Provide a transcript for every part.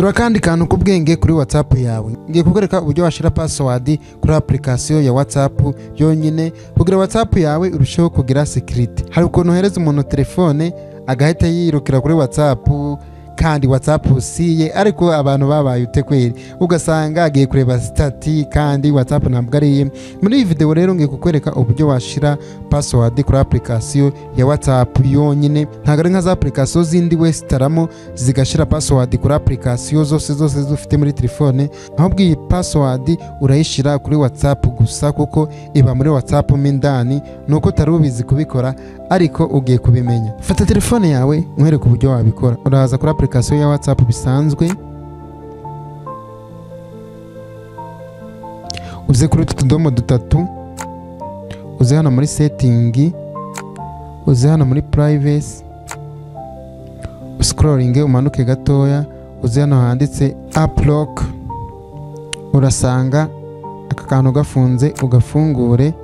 Dore akandi kantu k'ubwenge kuri WhatsApp yawe. Ngiye kukwereka uburyo washyira password kuri application ya WhatsApp yonyine kugira WhatsApp yawe irusheho kugira security. Hari ukuntu uhereza umuntu telefone agahita yirukira kuri WhatsApp kandi WhatsApp siye, ariko abantu babaye ute kweri, ugasanga agiye kureba status kandi WhatsApp ntabwo ari iye. Muri iyi video rero ngiye kukwereka uburyo washira password kuri application ya WhatsApp yonyine. Ntabwo ari nka za application zindi wesitaramo zigashira password kuri application zose zose zufite muri telefone, ahubwo iyi password urayishira kuri WhatsApp gusa kuko iba muri WhatsApp mo indani. Nuko utari ubizi kubikora ariko ugiye kubimenya. Fata telefone yawe nkwereke uburyo wabikora. Uraza kuri application ya WhatsApp bisanzwe, uze kuri utu tudomo dutatu, uze hano muri setting, uze hano muri privacy, scrolling umanuke gatoya, uze hano handitse app lock, urasanga aka kantu gafunze, ugafungure.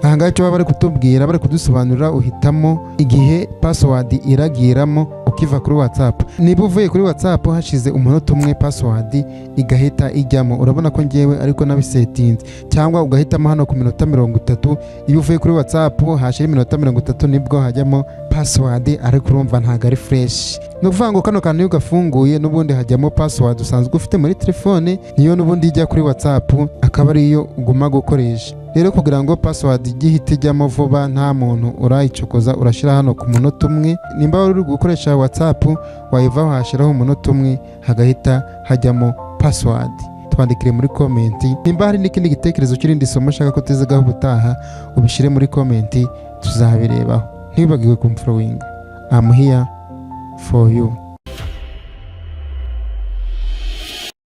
Aha ngaha icyo baba bari kutubwira, bari kudusobanurira, uhitamo igihe password iragiramo ukiva kuri WhatsApp. Niba uvuye kuri WhatsApp hashize umunota umwe password igahita ijyamo, urabona ko ngewe ariko nabisetinze. Cyangwa ugahitamo hano ku minota 30, iyo uvuye kuri WhatsApp hashira iminota 30 nibwo hajyamo password, ariko urumva ntabwo ari fresh. Ni ukuvuga ngo kano kantu iyo ugafunguye n'ubundi hajyamo password usanzwe ufite muri telefone, niyo n'ubundi ijya kuri WhatsApp akaba ariyo uguma gukoresha. Rero kugira ngo password ijye ihita ijyamo vuba nta muntu urayicokoza, urashyira hano ku munota umwe. Nimba uri gukoresha WhatsApp wayivaho hashiraho umunota umwe hagahita hajyamo password. Twandikire muri comment nimba hari n'ikindi gitekerezo cy'irindi somo ushaka ko tuzigaho ubutaha, ubishyire muri comment tuzabirebaho. Ntiwibagirwe kumfollowinga. I'm here for you.